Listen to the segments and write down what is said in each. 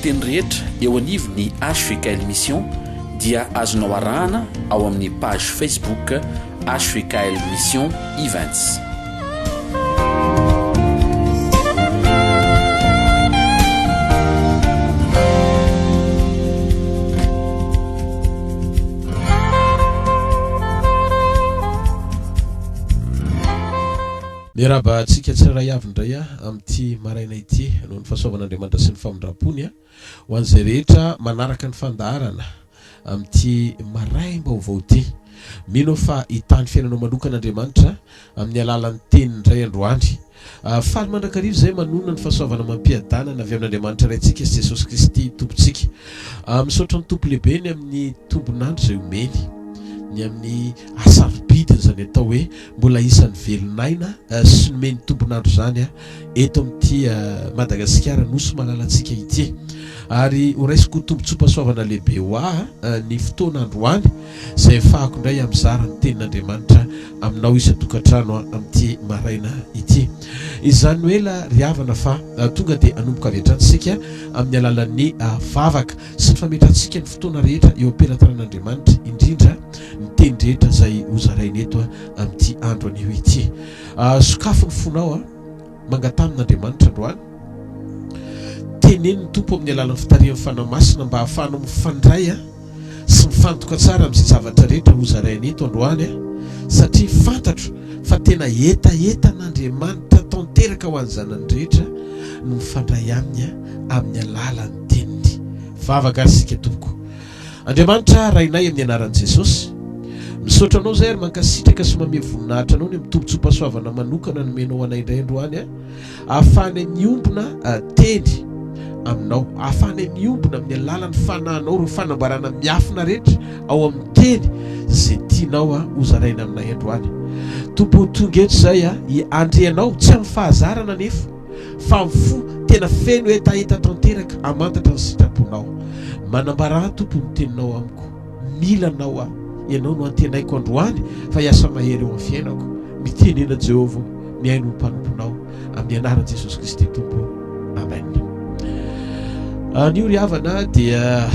toriteny rehetra eo anivon'ny hvkl Mission dia azonao arahana ao amin'ny page Facebook hvkl Mission Events. Miarahaba antsika tsirairay avy indray amin'ity maraina ity noho ny fahasoavan'Andriamanitra sy ny famindrampony ho an'izay rehetra manaraka ny fandaharana amin'ity maraim-baovao ity. Mino aho fa hitahy ny fiainanao manokana Andriamanitra amin'ny alalan'ny teniny indray androany. Faly mandrakariva izay manonona ny fahasoavana amam-piadanana avy amin'Andriamanitra Raintsika sy Jesosy Kristy Tompontsika. Misaotra ny Tompo lehibe ny amin'ny tombon'andro izay omeny, ny amin'ny hasarobidiny izany atao hoe Mbola isan'ny velon'aina sy nomen'ny tompon'andro izany eto amin'ity Madagasikara nosy malalantsika ity. Ary ho raisiko ho tombontsoam-pahasoavana lehibe ho ahy ny fotoana androany izay ahafahako indray mizara ny tenin'Andriamanitra aminao isan-tokantrano amin'ity maraina ity. Izany no ela ry havana fa tonga dia hanomboka avy hatrany isika amin'ny alalan'ny vavaka sy ny fametrantsika ny fotoana rehetra eo am-pelatanan'Andriamanitra, indrindra ny teny rehetra izay hozaraina eto amin'ity andro anio ity. Sokafy ny fonao, mangataha amin'Andriamanitra androany. Teneno ny Tompo amin'ny alalan'ny fitarihan'ny Fanahy Masina mba hahafahanao mifandray sy mifantoka tsara amin'izay zavatra rehetra hozaraina eto androany, satria fantatro fa tena hetahetan'Andriamanitra tanteraka ho an'ny zanany rehetra ny mifandray aminy amin'ny alalan'ny teniny. Vavaka ary isika tompoko. Andriamanitra Rainay amin'ny anaran'i Jesosy, misaotra Anao izahay ary mankasitraka sy mamehy voninahitra Anao ny amin'ny tombontsoam-pahasoavana manokana nomenao anay indray androany ahafahanay miombona teny Aminao, ahafahanay miombona amin'ny alalan'ny Fanahinao ireo fanambarana miafina rehetra ao amin'ny teny izay tianao hozaraina aminay androany. Tompo o, tonga eto izahay hiandry Anao, tsy amin'ny fahazarana anefa, Fa ny fo tena feno hetaheta tanteraka hamantatra ny sitraponao. Manambarà ahy Tompo ny teninao amiko. Mila Anao aho. Ianao no antenaiko androany fa hiasa mahery eo amin'ny fiainako. Mitenena Jehovah o, mihaino ny mpanomponao. Amin'ny anaran'i Jesosy Kristy Tompo. Amen. Anio ry havana dia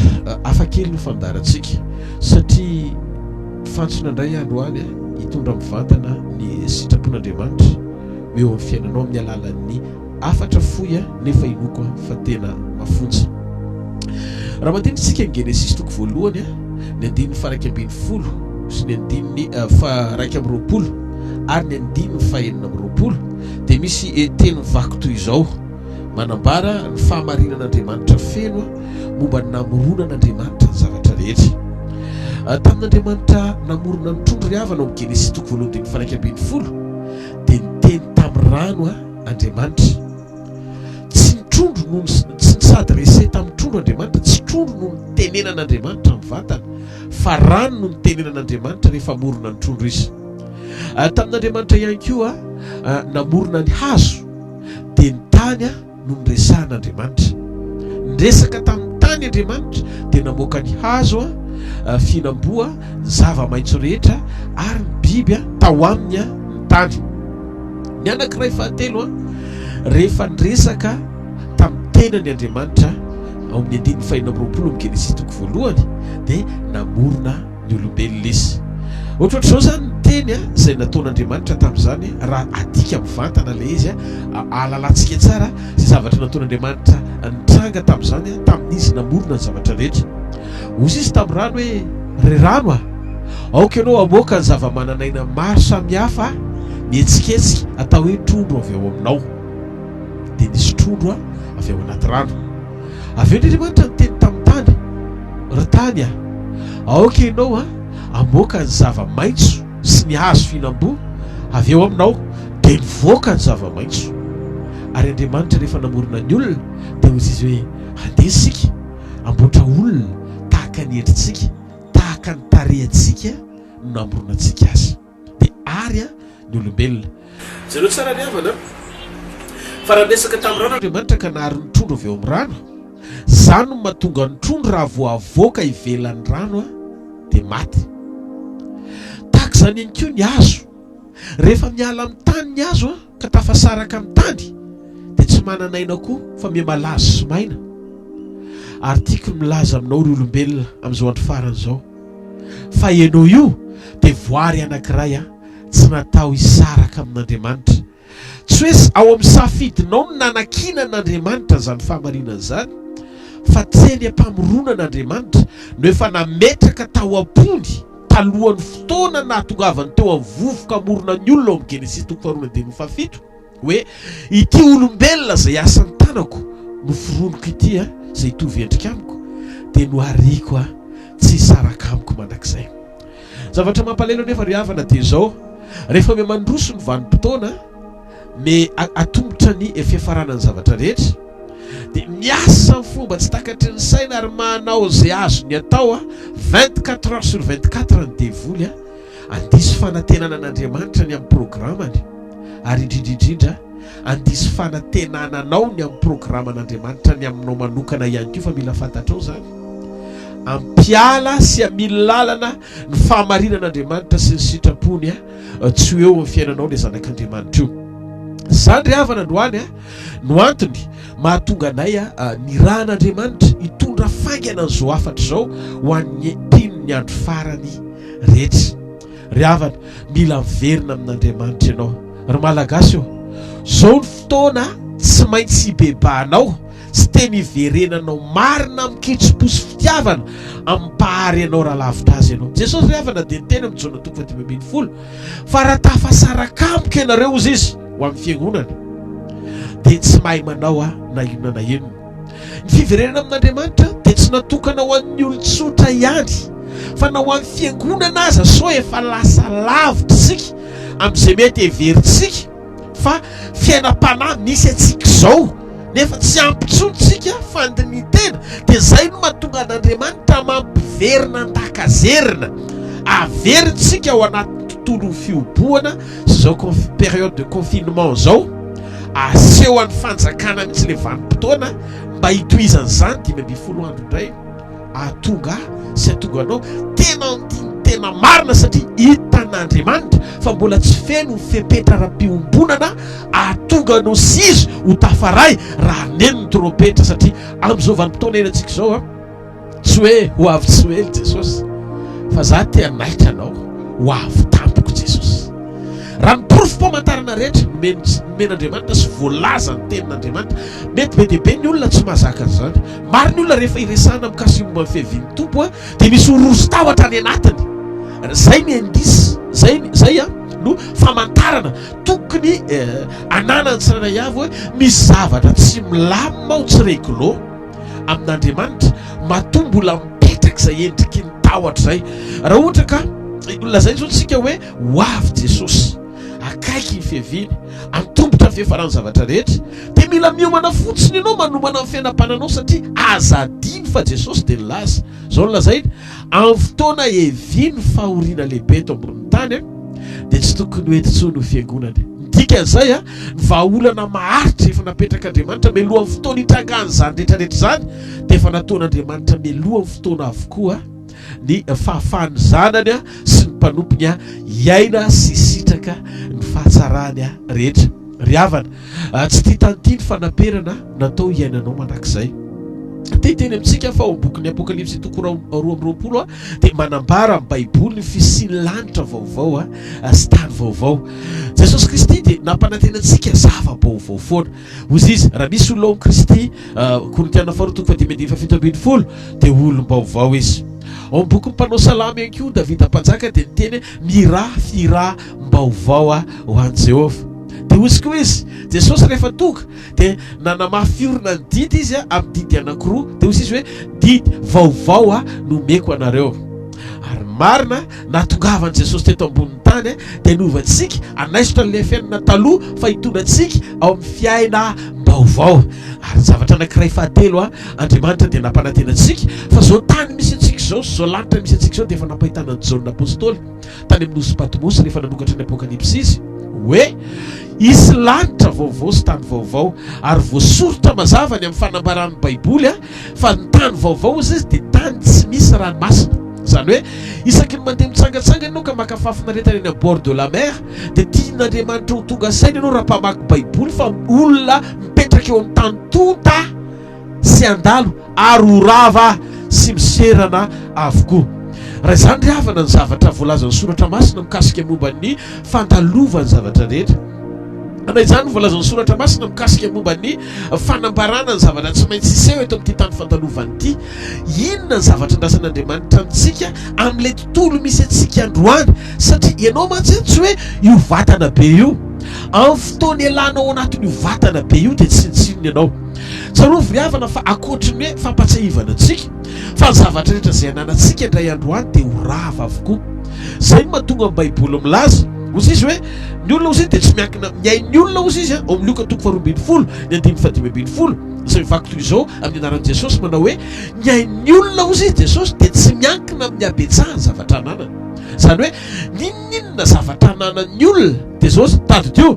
hafa kely ny fandaharantsika satria fantsona indray androany hitondra mivantana ny sitrapon'Andriamanitra. eo amin'ny fiainanao amin'ny alalan'ny hafatra fohy nefa inoako fa tena mafonja. Raha mandinika isika ny Genesisy toko voalohany, ny andininy faha-11 sy ny andininy faha-21 ary ny andininy faha-26 dia misy eh, teny mivaky toy izao manambara ny fahamarinan'Andriamanitra feno momba ny namoronan'Andriamanitra ny zavatra rehetra. Ah, tamin'Andriamanitra namorona ny trondro ry havana ao amin'ny Genesisy toko voalohany andininy faha-11 dia niteny tamin'ny rano Andriamanitra. Tsy ny trondro no tsy ni-s'adresser tamin'ny trondro Andriamanitra, tsy trondro no nitenenan'Andriamanitra mivantana, fa rano no nitenenan'Andriamanitra rehefa hamorona ny trondro Izy. Tamin'Andriamanitra ihany koa namorona ny hazo, dia ny tany no niresahan'Andriamanitra. Niresaka tamin'ny tany Andriamanitra dia namoaka ny hazo, fihinam-boa, ny zava-maitso rehetra ary ny biby tao aminy ny tany. Ny anankiray fahatelo, rehefa niresaka tamin'ny tenany Andriamanitra ao amin'ny andininy fahenina amby 20 amin'ny Genesisy toko voalohany dia namorona ny olombelona izy. Ohatrohatr'izao izany ny teny izay nataon'Andriamanitra tamin'izany raha adika mivantana ilay izy, ahalalantsika tsara izay zavatra nataon'Andriamanitra nitranga tamin'izany tamin'izy namorona ny zavatra rehetra. Hoy izy tamin'ny rano hoe, Ry rano a! Aoka ianao hamoaka ny zava-manan'aina maro samihafa mihetsiketsika atao hoe trondro avy ao aminao. Dia nisy trondro avy ao anaty rano. Avy eo Andriamanitra niteny tamin'ny tany, Ry tany a! Aoka ianao hamoaka ny zava-maitso sy ny hazo fihinam-boa avy eo aminao. Dia nivoaka ny zava-maitso. Ary Andriamanitra rehefa namorona ny olona, dia hoy Izy hoe, Handeha isika hamboatra olona tahaka ny endritsika, tahaka ny tarehintsika no namoronantsika azy. Dia ary ny olombelona. Jereo tsara ry havana fa raha niresaka tamin'ny rano Andriamanitra ka nahary ny trondro avy eo amin'ny rano, izany no mahatonga ny trondro raha vao avoaka ivelan'ny rano dia maty. Tahaka izany ihany koa ny hazo, rehefa miala amin'ny tany ny hazo ka tafasaraka amin'ny tany dia tsy manana aina koa fa miha-malazo sy maina. Ary tiako ny milaza aminao ry olombelona amin'izao andro farany izao fa ianao io dia voary anankiray tsy natao hisaraka amin'Andriamanitra. Tsy hoe ao amin'ny safidinao no nanankinan'Andriamanitra izany fahamarinana izany fa teny am-pamoronana Andriamanitra no efa nametraka tao am-pony talohan'ny fotoana nahatongavany teo amin'ny vovoka hamorona ny olona ao amin'ny Genesisy toko faharoa andininy fahafito. Hoe, Ity olombelona izay asan'ny tanako noforoniko ity, izay hitovy endrika amiko, dia nohariako tsy hisaraka amiko mandrakizay. Zavatra mampalahelo anefa ry havana dia izao, rehefa miha-mandroso ny vanim-potoana, me atomotra ny fiafarana ny zavatra rehetra, dia miasa amin'ny fomba tsy takatry ny saina ary manao izay azony atao 24 heures sur 24 ny devoly, Handiso fanantenana an'Andriamanitra ny amin'ny programany, ary indrindra indrindra, handiso fanantenana anao ny amin'ny programan'Andriamanitra ny aminao manokana ihany koa, fa mila fantatrao izany. Hampiala sy hamily lalana ny fahamarinan'Andriamanitra sy ny sitrapony tsy ho eo amin'ny fiainanao ilay Zanak'Andriamanitra io. Izany ry havana androany no antony mahatonga anay nirahan'Andriamanitra hitondra faingana an'izao hafatra izao ho an'ny mpino ny andro farany rehetra. Ry havana, mila miverina amin'Andriamanitra ianao. Ry Malagasy ô, zao ny fotoana tsy maintsy hibebahanao sy teny hiverenanao marina amin-kitsim-po sy fitiavana amin'ny Mpahary anao raha lavitra Azy ianao. Jesosy ry havana dia niteny amin'i Jaona toko faha-15 fa raha tafasaraka amiko ianareo, hozy Izy, ho amin'ny fiangonana, dia tsy mahay manao na inona na inona. Ny fiverenana amin'Andriamanitra dia tsy natokana ho an'ny olon-tsotra ihany, fa na ho an'ny fiangonana aza, sao efa lasa lavitra isika amin'izay mety heverintsika fa fiainam-panahy misy antsika izao, nefa tsy ampy intsony isika fandinihin-tena, dia izay no mahatonga an'Andriamanitra mampiverina an-dakazerina, averintsika ao anatin'ny tontolon'ny fihobohana sy izao période de confinement izao. Aseho an'ny fanjakana mihitsy ilay vanim-potoana mba hitohizan'izany 15 andro indray ahatonga ahy sy ahatonga anao tena andinin-tena marina satria hitan'Andriamanitra fa mbola tsy feno ny fepetra ara-piombonana ahatonga anao sy izy ho tafaray raha haneno ny trompetra satria amin'izao vanim-potoana iainantsika izao an Tsy hoe ho avy tsy ho ela Jesosy fa za te hanaitra anao ho avy tampoka Jesosy. Raha ny porofom-pamantarana rehetra nomen'Andriamanitra sy voalaza ny tenin'Andriamanitra, mety be dia be ny olona tsy mahazaka an'izany. Maro ny olona rehefa iresahana mikasika momba ny fiavian'ny Tompo dia misy horohoro sy tahotra any anatiny. Zay ny indice, zay zay no famantarana tokony ananan'ny tsirairay avy hoe misy zavatra tsy milamina ao, tsy réglo. amin'Andriamanitra matoa mbola mipetraka izay endriky ny tahotra izay. Raha ohatra ka lazaina izao tsika hoe ho avy Jesosy, akaiky ny fiaviany, antombotra ny fiafaran'ny zavatra rehetra, dia mila miomana fotsiny ianao manomana ny fiainam-pananao satria aza adino fa Jesosy dia nilaza, izao no lazainy, Amin'ny fotoana hevian'ny fahoriana lehibe eto ambonin'ny tany dia tsy tokony ho eto intsony ny fiangonana. Ny dikan'izay, ny vahaolana maharitra efa napetrak'Andriamanitra mialohan'ny fotoana hitrangan'izany rehetra rehetra izany dia efa nataon'Andriamanitra mialohan'ny fotoana avokoa ny fahafahan'ny zanany sy ny mpanompony hiaina sy hisitraka ny fahatsarany rehetra. Ry havana, tsy tia tany ity ny fanaperana natao hiainanao mandrakizay. Te hiteny amintsika fa ao amin'ny bokin'ny Apokalypsy toko 22 dia manambara ny Baiboly ny fisian'ny lanitra vaovao sy tany vaovao. Jesosy Kristy dia nampanantena antsika zava-baovao foana. Hoy izy, raha misy olona ao amin'i Kristy, Korintiana faharoa toko fahadimy andininy faha-17, dia olom-baovao izy. Ao amin'ny bokin'ny mpanao salamo ihany koa, Davida mpanjaka dia niteny hoe, Mihirà fihiram-baovao ho an'i Jehovah. Dia hoy koa izy, Jesosy rehefa tonga dia nanamafy orina ny didy izy amin'ny didy anankiroa. Dia hoy izy hoe, Didy vaovao no omeko anareo. Ary ny marina, nahatongavan'i Jesosy teto ambonin'ny tany dia nova antsika hanaisotra an'ilay fiainana taloha fa hitondra antsika ao amin'ny fiainam-baovao. Ary ny zavatra anankiray fahatelo, Andriamanitra dia nampanantena antsika fa izao tany misy antsika izao sy izao lanitra misy antsika izao dia efa nampahitana an'i Jaona Apostoly tany amin'ny nosy Patmosy rehefa nanokatra ny Apokalypsy izy hoe hisy lanitra vaovao sy tany vaovao ary voasoritra mazava ny amin'ny fanambaran'ny Baiboly fa ny tany vaovao hozy izy dia tany tsy misy ranomasina. Izany hoe isaky ny mandeha mitsangatsangana ianao ka maka fahafinaretana eny amin'ny bord de la mer dia tian'Andriamanitra ho tonga saina ianao raha mpamaky Baiboly fa olona mipetraka eo amin'ny tany tonta. sy handalo ary ho rava sy miserana avokoa. Raha izany ry havana ny zavatra voalazan'ny soratra masina mikasika momba ny fandalovan'ny zavatra rehetra, na izany no voalazan'ny soratra masina mikasika momba ny fanambarana ny zavatra tsy maintsy hiseho eto amin'ity tany fandalovana ity, inona ny zavatra andrasan'Andriamanitra amintsika amin'ilay tontolo misy antsika androany? Satria ianao mantsy tsy hoe io vatana be io. Amin'ny fotoana ialanao ao anatin'io vatana be io dia tsinontsinona ianao. Tsarovy ry havana fa ankoatry ny hoe fampatsiahivana antsika fa ny zavatra rehetra izay ananantsika indray andro any dia ho rava avokoa. Izay no mahatonga ny Baiboly milaza, hozy izy hoe, ny olona hozy izy dia tsy miankina amin'ny ain'ny olona hozy izy, ao amin'ny Lioka toko faharoa ambin'ny folo, ny andininy fahadimy ambin'ny folo, izay mivaky toy izao amin'ny anaran'i Jesosy manao hoe, ny ain'ny olona hozy izy Jesosy dia tsy miankina amin'ny habetsahan'ny zavatra ananany. Izany hoe n'inon'inona zavatra ananan'ny olona dia izao tadidio,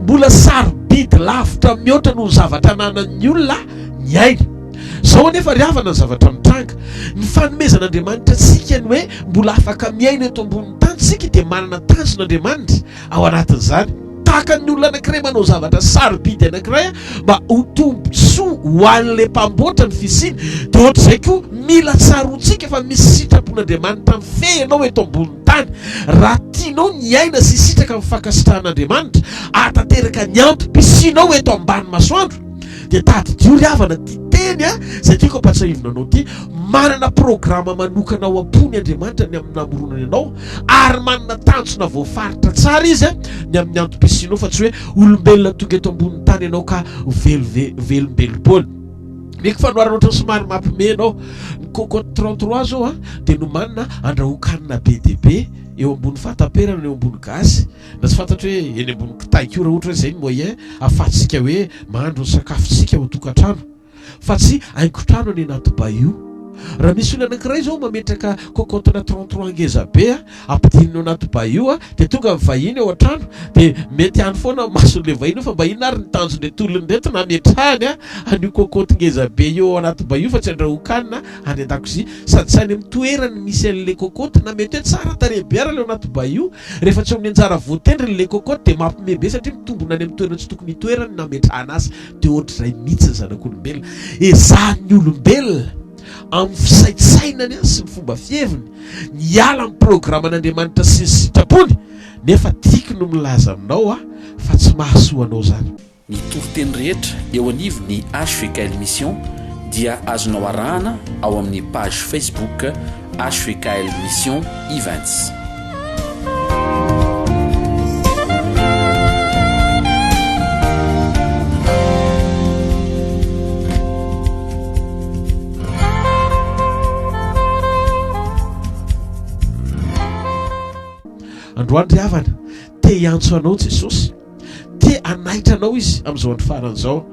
mbola sarobidy lavitra mihoatra noho ny zavatra ananan'ny olona ny ainy. Izao anefa ry havana ny zavatra mitranga, ny fanomezan'Andriamanitra antsika ny hoe mbola afaka miaina eto ambonin'ny tany isika dia manana tanjona Andriamanitra ao anatin'izany. Tahaka ny olona anankiray manao zavatra sarobidy anankiray mba ho tombontsoa ho an'ilay mpamboatra ny fisiany, dia ohatr'izay koa mila tsaroantsika fa misy sitrapon'Andriamanitra mifehy anao eto ambonin'ny tany. Raha tianao ny hiaina sy hisitraka ny fankasitrahan'Andriamanitra hahatanteraka ny antom-pisianao eto ambany masoandro, dia tadidio ry havana ity teny izay tiako hampatsiahivina anao ity, manana programa manokana ao am-pony Andriamanitra ny amin'ny namoronany anao, ary manana tanjona voafaritra tsara Izy ny amin'ny antom-pisianao fa tsy hoe olombelona tonga eto ambonin'ny tany ianao ka ho velombelom-poana. Meko fanoharana ohatran'ny somary mampime anao. Ny cocotte 33 zao a dia nomanina andrahoan-kanina be dia be eo ambony fahataperana eo ambony gaz na tsy fantatro hoe eny ambony kitay koa raha ohatra hoe izay ny moyen ahafahantsika hoe mahandro ny sakafontsika ao an-tokantrano. Fa tsy haingon-trano any anaty bayou. Raha misy olona anankiray izao mametraka cocotte-na 33 ngeza be ampidiriny ao anaty bayou dia tonga ny vahiny ao an-trano dia mety any foana ny mason'ilay vahiny eo fa mba inona ary ny tanjon'ireto olona ireto nametrahany an'io cocotte ngeza be io ao anaty bayou fa tsy andrahoan-kanina any an-dakozia sady tsy any amin'ny toerany misy an'ilay cocotte na mety hoe tsara tarehy be ary ilay ao anaty bayou rehefa tsy ao amin'ny anjara voatendriny ilay cocotte dia mampime be satria mitombona any amin'ny toerana tsy tokony hitoerany nametrahana azy. Dia ohatr'izay mihitsy ny zanak'olombelona. Ezahan'ny olombelona amin'ny fisaintsainany sy ny fomba fiheviny ny hiala amin'ny programan'Andriamanitra sy ny sitrapony, nefa tiako ny milaza aminao aho fa tsy mahasoa anao izany. Ny toriteny rehetra eo anivon'ny hvkl Mission dia azonao arahana ao amin'ny page Facebook hvkl Mission Events. Androany ry havana, te hiantso anao Jesosy. Te hanaitra anao Izy amin'izao andro farany izao.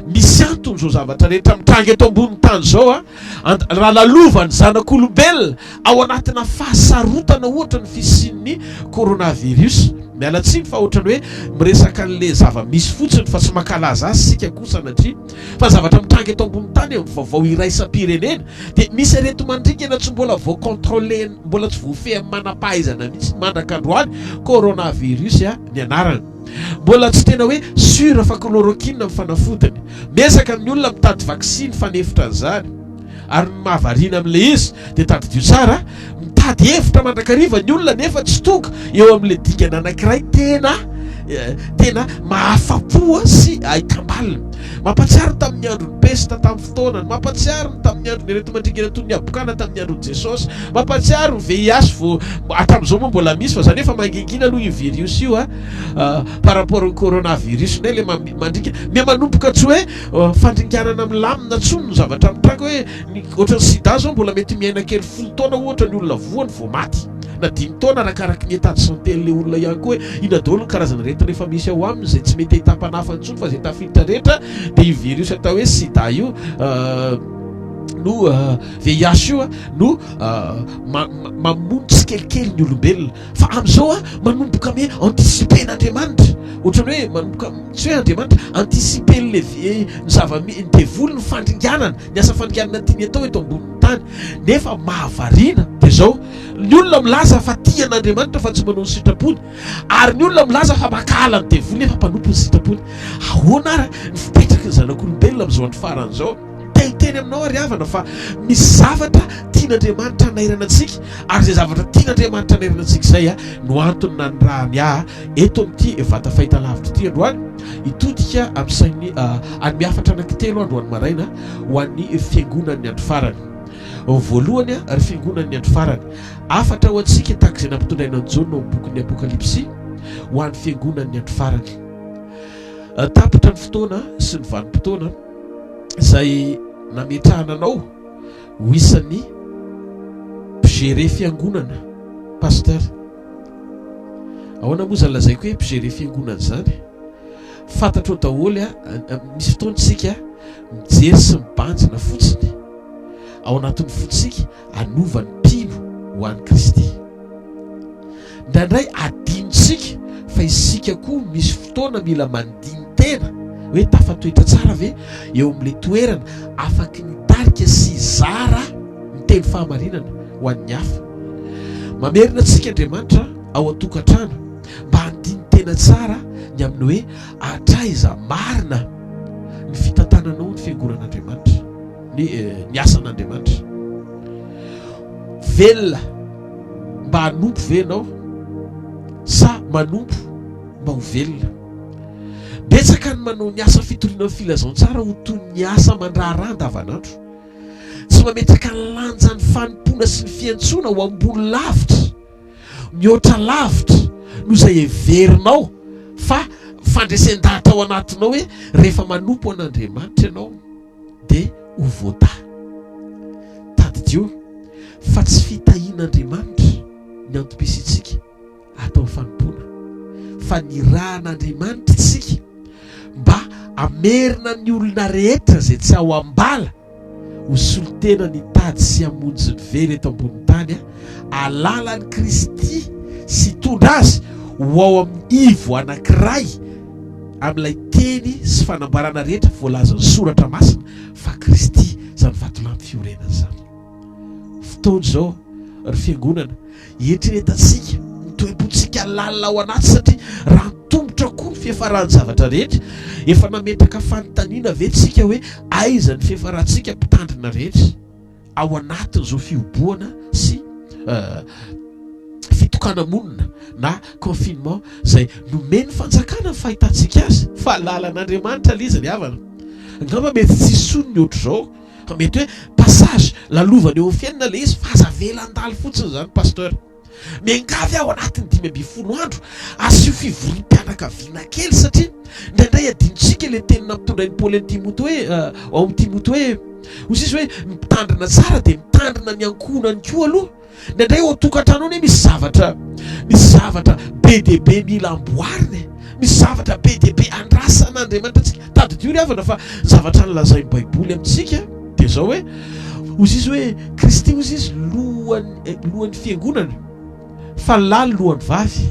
Misy antony izao zavatra rehetra mitranga eto ambonin'ny tany izao. And, raha lalovan'ny zanak'olombelona ao anatina fahasarotana ohatra ny fisian'ny coronavirus. Miala tsiny fa ohatran'ny hoe miresaka an'ilay zava-misy fotsiny fa tsy mankalaza azy isika koa sanatria. Fa zavatra mitranga eto ambonin'ny tany amin'ny vaovao iraisam-pirenena dia misy areti-mandringana tsy mbola voa-contrôler, mbola tsy voafehy amin'ny manam-pahaizana mihitsy mandrak'androany, coronavirus ny anarany. Mbola tsy tena hoe sûr fa chloroquine ny fanafodiny. Miezaka ny olona mitady vaksiny fanefitra an'izany. Ary ny mahavariana amin'ilay izy dia tadidio tsara, mitady hevitra mandrakariva ny olona nefa tsy tonga eo amin'ilay dingana anankiray tena tena mahafa-po sy ahitam-baliny. Mampahatsiaro tamin'ny andron'ny pesta tamin'ny fotoanany, mampahatsiaro ny tamin'ny andron'ny areti-mandringana toy ny habokana tamin'ny andron'i Jesosy, mampahatsiaro ny VIH vao hatramin'izao moa mbola misy fa izany hoe efa mangingina aloha io virus io par rapport ny coronavirus indray ilay mandringa. Miha manomboka tsy hoe Fandringanana milamina tsony ny zavatra mitranga hoe ny ohatran'ny sida zao mbola mety miaina kely folo taona ohatra ny olona voany vao maty na dimy taona arakaraky ny état de santé an'ilay olona ihany koa hoe inona daholo ny karazana aretina efa misy ao aminy izay tsy mety ahitam-panafany intsony fa izay tafiditra rehetra dia io virus atao hoe sida io no VIH io no mamono tsikelikely ny olombelona. Fa amin'izao a, manomboka mi anticiper-n'Andriamanitra, ohatran'ny hoe manomboka, tsy hoe Andriamanitra, anticiper-n'le ny zava-mi, ny devoly ny fandringanana, ny asa fandringanana tiany atao eto ambonin'ny tany. Nefa mahavariana dia izao, ny olona milaza fa tia an'Andriamanitra fa tsy manao ny sitrapony, ary ny olona milaza fa mankahala ny devoly nefa mpanompo ny sitrapony. Ahoana ary ny fipetraky ny zanak'olombelona amin'izao andro farany izao? Te. Te-hiteny aminao aho ry havana fa misy zavatra tian'Andriamanitra hanairana antsika, ary izay zavatra tian'Andriamanitra hanairana antsika izay no antony nanirahany ahy eto amin'ity vata fahitalavitra ity androany, hitodika amin'ny sain'ny hanome hafatra anankitelo aho androany maraina ho an'ny fiangonan'ny andro farany. Voalohany, ry fiangonan'ny andro farany, hafatra ho antsika tahaka izay nampitondraina an'i Jaona ao amin'ny bokin'ny Apokalypsy ho an'ny fiangonan'ny andro farany. Tapitra ny fotoana sy ny vanim-potoana izay nametrahana anao ho isan'ny mpigérer fiangonana, pasteur. Ahoana moa izany lazaiko hoe mpigérer fiangonana izany? Fantatrao daholo, misy fotoana isika mijery sy mibanjina fotsiny ao anatin'ny fontsika hanova ny mpino ho an'i Kristy. Indraindray adinontsika fa isika koa misy fotoana mila mandini-tena hoe tafatoetra tsara ve eo amin'ilay toerana afaky ny hitarika sy hizara ny teny fahamarinana ho an'ny hafa. Mamerina antsika Andriamanitra ao an-tokantrano mba handini-tena tsara ny amin'ny hoe hatraiza marina ny fitantananao ny fiangonan'Andriamanitra. ny ny asan'Andriamanitra. Velona mba hanompo ve ianao sa manompo mba ho velona? Betsaka ny manao ny asa fitoriana ny filazantsara ho toy ny asa aman-draharaha andavanandro. Tsy mametraka ny lanjan'ny fanompoana sy ny fiantsoana ho ambony lavitra, mihoatra lavitra noho izay heverinao fa fandresen-dahatra ao anatinao hoe rehefa manompo an'Andriamanitra ianao. dia ho voatahy. Tadidio fa tsy fitahian'Andriamanitra ny antom-pisiantsika atao fanompoana, fa nirahan'Andriamanitra isika mba hamerina ny olona rehetra izay tsy ao am-bala ho solontena nitady sy hamonjy ny very eto ambonin'ny tany alalan'i Kristy sy hitondra azy ho ao amin'ny ivo anankiray amin'ilay teny sy fanambarana rehetra voalazan'ny Soratra Masina fa Kristy izany vatolampy fiorenana izany. Fotoana izao, ry fiangonana, hieritreretantsika ny toe-pontsika lalina ao anaty satria raha antomotra koa ny fiafaran'ny zavatra rehetra. Efa nametraka fanontaniana ve tsika hoe aiza ny fiafarantsika mpitandrina rehetra? ao anatin'izao fihobohana sy fitokana-monina na confinement izay nomen'ny fanjakana ny fahitantsika azy fa lalan'Andriamanitra ilay izy ry havana. Angamba mety tsy hisy intsony ny ohatr'izao fa mety hoe passage lalovana eo amin'ny fiainana ilay izy fa aza avela handalo fotsiny izany pasteur. Miangavy aho anatin'ny 15 andro, asio fivoriam-pianakaviana kely satria indraindray adinontsika ilay teny nampitondrain'i Paoly an'i Timoty hoe, ao amin'i Timoty hoe, hoy izy hoe, ny mpitandrina tsara dia mitandrina ny ankohonany koa aloha. Indraindray ao an-tokantrano ao anie misy zavatra, misy zavatra be dia be mila amboarina e. Misy zavatra be dia be andrasan'Andriamanitra antsika. Tadidio ry havana fa ny zavatra nolazain'ny Baiboly amintsika dia izao hoe, hoy izy hoe, Kristy hoy izy lohan'ny lohan'ny fiangonana fa ny lahy lohan'ny vavy.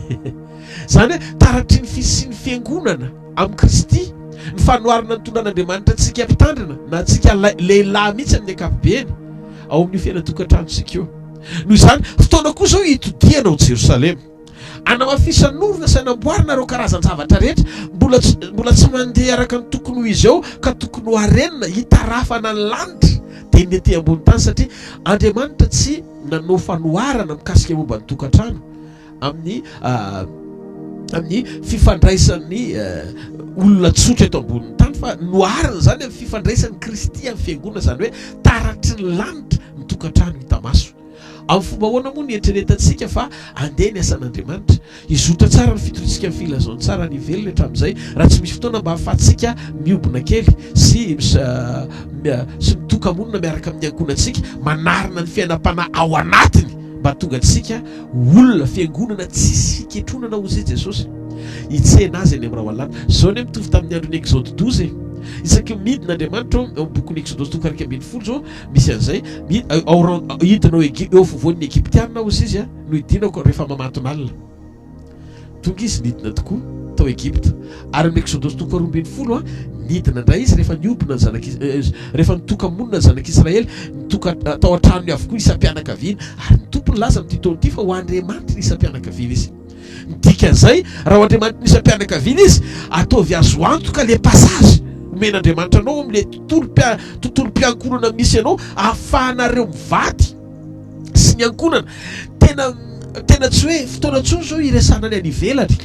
Izany hoe taratry ny fisian'ny fiangonana amin'i Kristy ny fanoharana nitondran'Andriamanitra antsika mpitandrina na antsika lehilahy mihitsy amin'ny ankapobeny ao amin'io fiainan-tokantranontsika io. Noho izany, fotoana koa izao hitodihana ao Jerosalema. Anamafisan'orina sy anamboarana ireo karazan-javatra rehetra mbola tsy mbola tsy mandeha araka ny tokony ho izy eo ka tokony ho harenina hitarafana ny lanitra dia ny ety ambony tany satria Andriamanitra tsy nanao fanoharana mikasika momba ny tokantrano amin'ny amin'ny fifandraisan'ny olona tsotra eto ambonin'ny tany fa noharina izany amin'ny fifandraisan'i Kristy amin'ny fiangonana izany hoe taratry ny lanitra ny tokantrano hita maso. Amin'ny fomba ahoana moa no ieritreretantsika fa handeha ny asan'Andriamanitra? Hizotra tsara ny fitoriantsika ny filazantsara any ivelany hatramin'izay, raha tsy misy fotoana mba hahafahantsika miombona kely sy sy mitoka-monina miaraka amin'ny ankohonantsika, manarina ny fiainam-panahy ao anatiny mba hahatonga antsika ho olona, fiangonana tsisy fiketronana hozy i Jesosy. Hitsena azy eny amin'ny rahona lanitra. Izao anie mitovy tamin'ny andron'ny Exode 12 e. Isaky ny midina Andriamanitra ao amin'ny bokin'ny Exodosy toko 11 izao, Misy an'izay, hidina ao eo afovoan'ny Egyptiana hozy izy no hidinako rehefa mamantona alina. Tonga izy nidina tokoa tao Egypta. Ary amin'ny Eksodosy toko 12, nidina indray izy rehefa niobina ny zanak'i, rehefa nitoka-monina ny zanak'Israely, nitoka tao an-tranony avokoa isam-pianakaviana. Ary ny Tompo nilaza amin'ity taona ity fa ho Andriamanitry ny isam-pianakaviana izy. Ny dikan'izay, raha ho Andriamanitry ny isam-pianakaviana izy, ataovy azo antoka le passage. omen'Andriamanitra anao amin'ilay tontolom-pia tontolom-piankohonana misy anao ahafahanareo mivady sy ny ankohonana. Tena tena tsy hoe fotoana intsony izao hiresahana ny any ivelany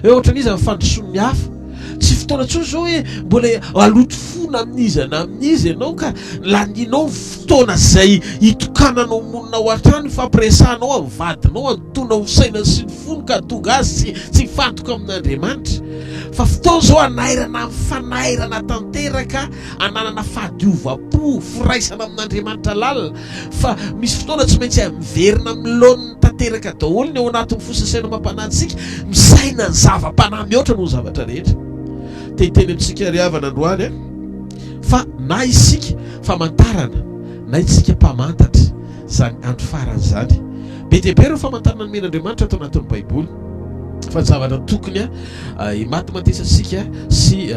hoe ohatran'iza ny fandrosoan'ny hafa. Tsy fotoana intsony izao hoe mbola haloto fona amin'iza na amin'iza ianao ka lanianao ny fotoana izay hitokananao monina ao an-trano hifampiresahanao amin'ny vadinao handotoanao ny sainany sy ny fony ka hahatonga azy tsy tsy hifantoka amin'Andriamanitra. Fa fotoana izao hanairana amin'ny fanairana tanteraka hananana fahadiovam-po, firaisana amin'Andriamanitra lalina. Fa misy fotoana tsy maintsy miverina amin'ny laoniny tanteraka daholo ny ao anatin'ny fo sy saina amam-panahintsika, misaina ny zava-panahy mihoatra noho ny zavatra rehetra. Te hiteny amintsika ry havana androany aho fa na isika famantarana na isika mpamantatra izany andro farany izany. Be dia be ireo famantarana nomen'Andriamanitra ato anatin'ny Baiboly. Fa ny zavatra tokony himatimatesantsika sy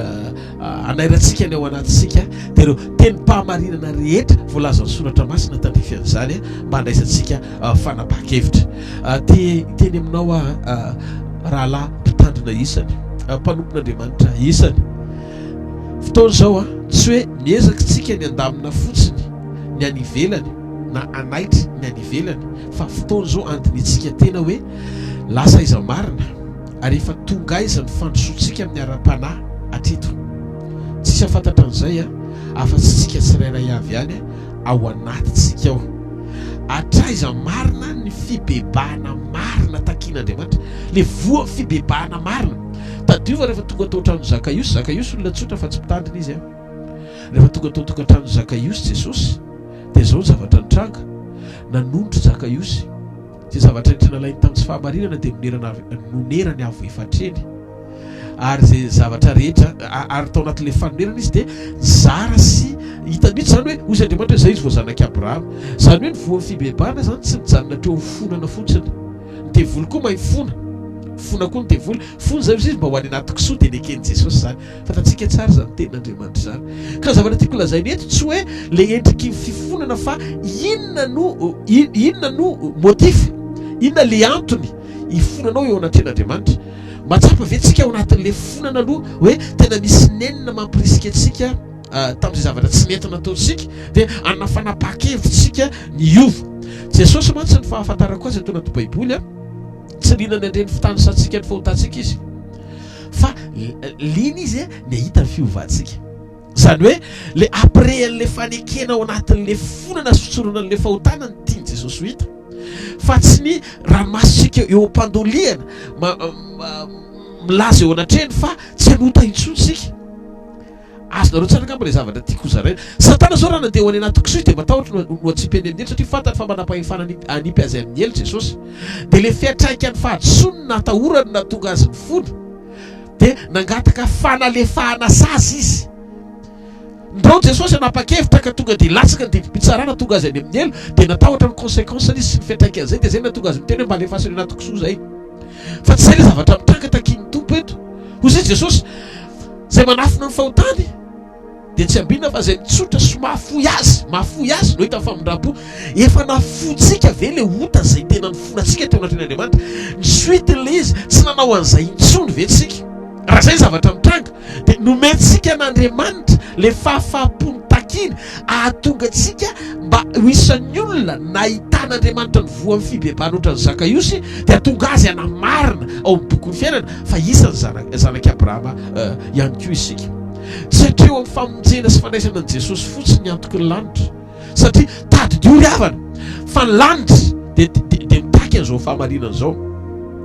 hanairantsika ny ao anatintsika dia ireo tenim-pahamarinana rehetra voalazan'ny Soratra Masina tandrify an'izany mba handraisantsika fanapahan-kevitra. Te hiteny aminao aho rahalahy mpitandrina isany, mpanompon'Andriamanitra isany. Fotoana izao tsy hoe miezaka isika ny handamina fotsiny ny any ivelany na hanaitra ny any ivelany fa fotoana izao handinihintsika tena hoe lasa aiza marina ary efa tonga aiza ny fandrosoantsika amin'ny ara-panahy hatreto? Tsisy hahafantatra an'izay afa-tsy tsika tsirairay avy ihany ao anatintsika ao. Hatraiza marina ny fibebahana marina takian'Andriamanitra? Le voan'ny fibebahana marina. Tadidio fa rehefa tonga tao an-tranon'i Zakaiosy, Zakaiosy olona tsotra fa tsy mpitandrina izy an. Rehefa tonga tao an-tokantranon'i Zakaiosy Jesosy, dia izao ny zavatra nitranga, nanondro Zakaiosy. Izay zavatra rehetra nalainy tamin'ny tsy fahamarinana dia nonerana nonerany avo efatreny. Ary izay zavatra rehetra ary tao anatin'ilay fanonerana izy dia nizara sy hita mihitsy izany hoe hoy Andriamanitra hoe izay izy vao zanak'i Abrahama. Izany hoe ny voan'ny fibebahana izany tsy mijanona hatreo amin'ny fonana fotsiny. Ny devoly koa mahay mifona. Mifona koa ny devoly. Fony izay izy mba ho any anaty kisoa dia neken'i Jesosy izany. Fantatsika tsara izany tenin'Andriamanitra izany. Ka ny zavatra tiako lazaina eto tsy hoe le endriky ny fifonana fa inona no inona no motif, inona le antony hifonanao eo anatrehan'Andriamanitra. Mahatsapa ve tsika ao anatin'le fifonana aloha hoe tena misy nenina mampirisika antsika tamin'izay zavatra tsy nety nataontsika dia hanana fanapahan-kevitra tsika ny hiova. Jesosy mantsy ny fahafantarako azy ato anaty Baiboly a, tsy liana ny handre ny fitanisantsika ny fahotantsika izy. Fa liana izy ny hahita ny fiovantsika. Izany hoe le après an'le fanekena ao anatin'le fonana sy fitsorana an'le fahotana no tian'i Jesosy ho hita. Fa tsy ny ranomasontsika eo am-pandolihana milaza eo anatrehany fa tsy hanota intsony isika. Azonareo tsara angamba ilay zavatra tiako hozaraina. Satana izao raha nandeha ho any anaty kisoa izy dia matahotra no no hatsipy any amin'ny helo satria fantany fa manam-pahefana hanipy azy amin'ny helo Jesosy. Dia ilay fiantraikan'ny fahadisoany no natahorany no nahatonga azy nifona. Dia nangataka fanalefahana sazy izy. Ndrao Jesosy hanapa-kevitra ka tonga dia latsaka ny didim-pitsarana tonga azy any amin'ny helo dia natahotra ny consequence-ny izy sy ny fiantraikan'izay dia izay no nahatonga azy niteny hoe mba alefaso any anaty kisoa izay. Fa tsy izay ilay zavatra mitranga takian'ny Tompo eto. Hoy izay Jesosy, Izay manafina ny fahotany dia tsy ambinina fa izay mitsotra sy mahafoy azy, mahafoy azy no hita ny famindram-po. Efa nafointsika ve ilay ota izay tena nifonantsika teo anatrehan'Andriamanitra? Ny suite-n'ilay izy, tsy nanao an'izay intsony ve tsika? Raha izay ny zavatra mitranga dia nomentsika an'Andriamanitra ilay fahafaham-po notakiny hahatonga antsika mba ho isan'ny olona nahitan'Andriamanitra ny voan'ny fibebahana ohatran'i Zakaiosy dia hahatonga azy hanamarina ao amin'ny bokin'ny fiainana fa isan'ny zanak zanak'i Abrahama ihany koa isika. Tsy hatreo amin'ny famonjena sy fandraisana an'i Jesosy fotsiny ny antoky ny lanitra. Satria tadidio ry havana fa ny lanitra dia dia mitaky an'izao fahamarinana izao.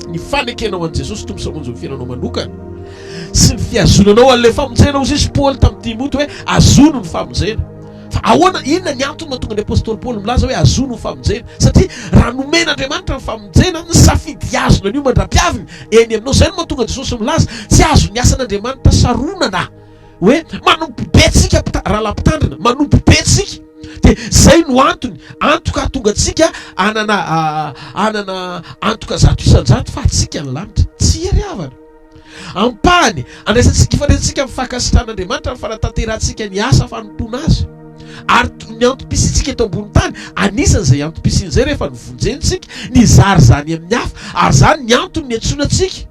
Ny fanekenao an'i Jesosy Tompo sy Mpamonjy ny fiainanao manokana sy ny fihazonanao an'ilay famonjena hoy izy Paoly tamin'i Timoty hoe azono ny famonjena. Fa ahoana, inona ny antony mahatonga ny apostoly Paoly milaza hoe azono ny famonjena? Satria raha nomen'Andriamanitra ny famonjena, ny safidy hihazona an'io mandra-piaviny eny aminao. Izay no mahatonga Jesosy milaza, tsy azon'ny asan'Andriamanitra saronana hoe manompo be tsika rahalahy mpitandrina, manompo be tsika. Dia izay no antony, antoka hahatonga antsika hanana hanana antoka 100% fa antsika ny lanitra. Tsia ry havana. Ampahany, andraisantsika, ifandraisantsika amin'ny fankasitrahan'Andriamanitra ny fanatanterahantsika ny asa fanompoana Azy. Ary ny antom-pisiantsika eto ambony tany, anisan'izay antom-pisiana izay rehefa novonjena isika, ny hizara izany amin'ny hafa, ary izany ny antony niantsoana antsika.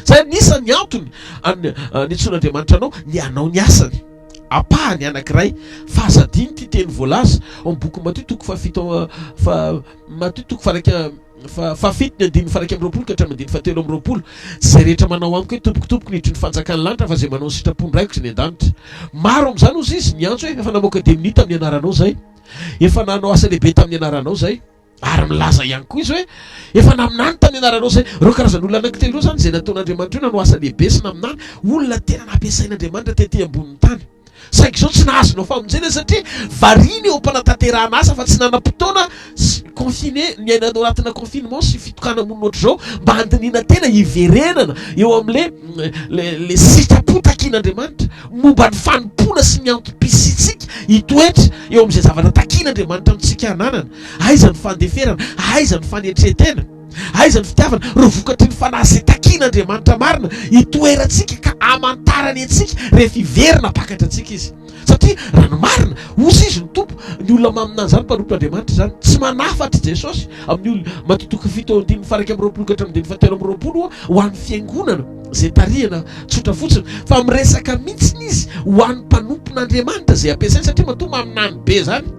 Izay anisan'ny antony niantsoan'Andriamanitra anao ny hanao ny asany. Ampahany anankiray. Fa aza adino ity teny voalaza ao amin'ny bokin'i Matio toko fahafito fa Matio toko faha-iraika fahafito ny andininy faha-21 ka hatramin'ny andininy faha-23. Tsy izay rehetra manao amiko hoe Tompoko, Tompoko no hiditry ny fanjakan'ny lanitra fa izay manao ny sitrapon-dRaiko izay any an-danitra. Maro amin'izany hozy izy niantso hoe efa namoaka demonia tamin'ny anaranao izay. Efa nanao asa lehibe tamin'ny anaranao izay. Ary milaza ihany koa izy hoe efa naminany tamin'ny anaranao izay. Ireo karazan'olona anankitelo ireo izany izay nataon'Andriamanitra io nanao asa lehibe sy naminany, olona tena nampiasain'Andriamanitra tety ambonin'ny tany. Saingy izao tsy nahazo nao famonjena satria variana eo am-panatanterahana asa fa tsy nanam-potoana sy confiné, niaina tao anatina confinement sy fitokana-monina ohatr'izao mba handinihana tena hiverenana eo amin'ilay le sitrapo takian'Andriamanitra momba ny fanompoana sy ny antom-pisiantsika hitoetra eo amin'izay zavatra takian'Andriamanitra amintsika hananana. Aiza ny fandeferana? Aiza ny fanetren-tena? Aiza ny fitiavana? Ireo vokatry ny fanahy izay takian'Andriamanitra marina hitoerantsika ka hamantarany antsika rehefa hiverina hampakatra antsika Izy. Satria raha ny marina, hozy Izy no Tompo, ny olona maminany izany mpanompon'Andriamanitra izany. Tsy manafatra i Jesosy amin'ny olona, Matio toko fito andininy faha-21 ka hatramin'ny andininy fahatelo amby roapolo, ho an'ny fiangonana izay tarihana tsotra fotsiny, fa miresaka mihitsy Izy ho an'ny mpanompon'Andriamanitra izay ampiasainy, satria matoa maminany be izany,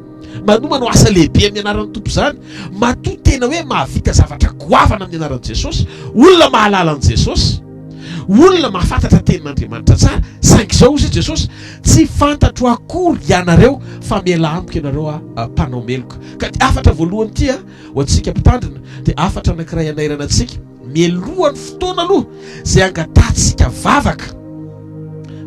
manoa manao asa lehibe amin'ny anaran'ny Tompo izany, matoa tena hoe mahavita zavatra goavana amin'ny anaran'i Jesosy, olona mahalala an'i Jesosy, olona mahafantatra tenin'Andriamanitra tsara, saingy izao hozy Jesosy, tsy fantatro akory ianareo fa mialà amiko ianareo a mpanao meloka. Ka ty hafatra voalohany ity a ho antsika mpitandrina dia hafatra anankiray hanairana antsika mialohan'ny fotoana aloha izay angatahantsika vavaka,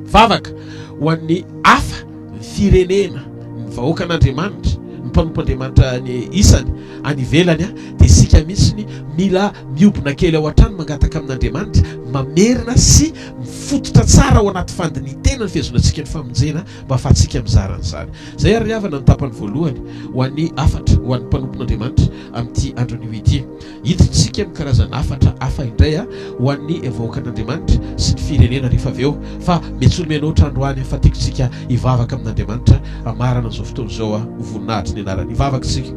vavaka ho an'ny hafa, ny firenena, ny vahoakan'Andriamanitra, ny mpanompon'Andriamanitra ny isany any ivelany, dia isika mihitsy ny mila miobona kely ao an-trano mangataka amin'Andriamanitra, mamerina sy mifototra tsara ao anaty fandinihin-tena ny fihazonantsika ny famonjena mba hahafahantsika mizara an'izany. Izay ary ry havana ny tapany voalohany ho an'ny hafatra ho an'ny mpanompon'Andriamanitra amin'ity andro anio ity. Hidintsika amin'ny karazana hafatra hafa indray ho an'ny vahoakan'Andriamanitra sy ny firenena rehefa avy eo. Fa miantsoa mianoatra androany fa tiako tsika hivavaka amin'Andriamanitra hamarana an'izao fotoana izao ho voninahitry ny anarany. Hivavaka isika.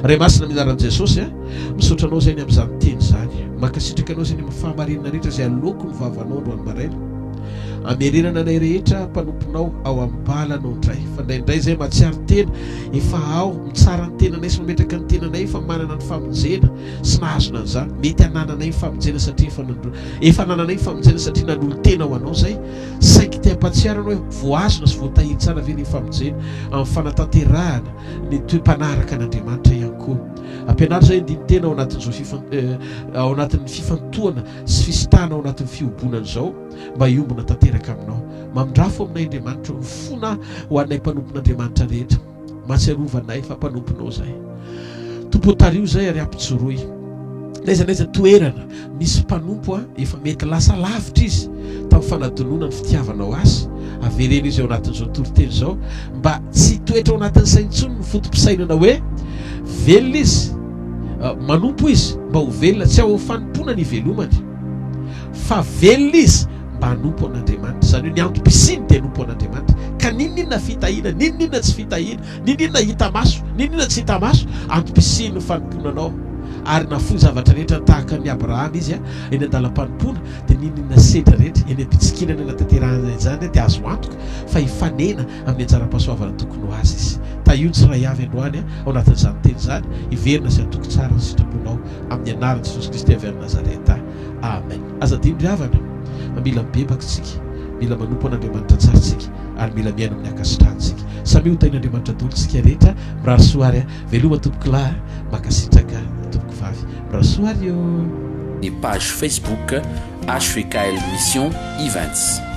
Ray Masina amin'ny anaran'i Jesosy a, misaotra Anao izay ny amin'izany teny izany. Mankasitraka Anao izay ny amin'ny fahamarinana rehetra izay aloako ny vavanao androany maraina. Amerenana anay rehetra mpanomponao ao amin'ny balanao indray. Fa indraindray izay mahatsiaro tena efa ao, mitsara ny tenanay sy mametraka ny tenanay efa manana ny famonjena sy nahazona an'izany. Mety hanananay ny famonjena satria efa efa anananay ny famonjena satria nanolo-tena ho anao izay. Saingy te hampahatsiaro anao hoe voahazona sy voatahiry tsara ve ny famonjena amin'ny fanatanterahana ny toe-panaraka an'Andriamanitra ihany koa. Ampianaro izay andinin-tena ao anatin'izao fifan ao anatin'ny fifantohana sy fisintahana ao anatin'ny fihobonana izao mba hiombona tanteraka aminao. Mamindrafo aminay Andriamanitra o, mifona ho anay mpanompon'Andriamanitra rehetra. Mahatsiarova anay fa mpanomponao izahay. Tompo o tariho izahay ary ampijoroy. N'aiza n'aiza toerana misy mpanompo a, efa mety lasa lavitra izy tamin'ny fanadinoana ny fitiavanao azy. Avereno izy ao anatin'izao toriteny izao mba tsy hitoetra ao anatin'ny sainy intsony ny foto-pisainana hoe velona izy, manompo izy mba ho velona, tsy ao amin'ny fanompoana ny ivelomany, fa velona izy mba hanompo an'Andriamanitra. Izany hoe ny antom-pisiany dia hanompo an'Andriamanitra. Ka n'inon'inona fitahiana, n'inon'inona tsy fitahiana, n'inon'inona hita maso, n'inon'inona tsy hita maso, antom-pisiany ny fanompoana anao. Ary nafoy zavatra rehetra tahaka an'i Abrahama izy eny an-dalam-panompoana, dia n'inon'inona sedra rehetra eny am-pitsikinana hanatanterahana izany dia azo antoka fa hifanena amin'ny anjaram-pahasoavana tokony ho azy izy. Tahio ny tsiray avy androany ao anatin'izany teny izany, hiverina sy hatoky tsara ny sitraponao amin'ny anaran'i Jesosy Kristy avy any Nazareta. Amen. Aza adino ry havana fa mila mibebaka isika, mila manompo an'Andriamanitra tsara isika ary mila miaina amin'ny ankasitrahany isika. Samia ho tahin'Andriamanitra daholo isika rehetra. Mirary soa ary a. Veloma tompokolahy a. Mankasitraka tompokovavy. Mirary soa ary ô. Ny page Facebook HVKL Mission Events.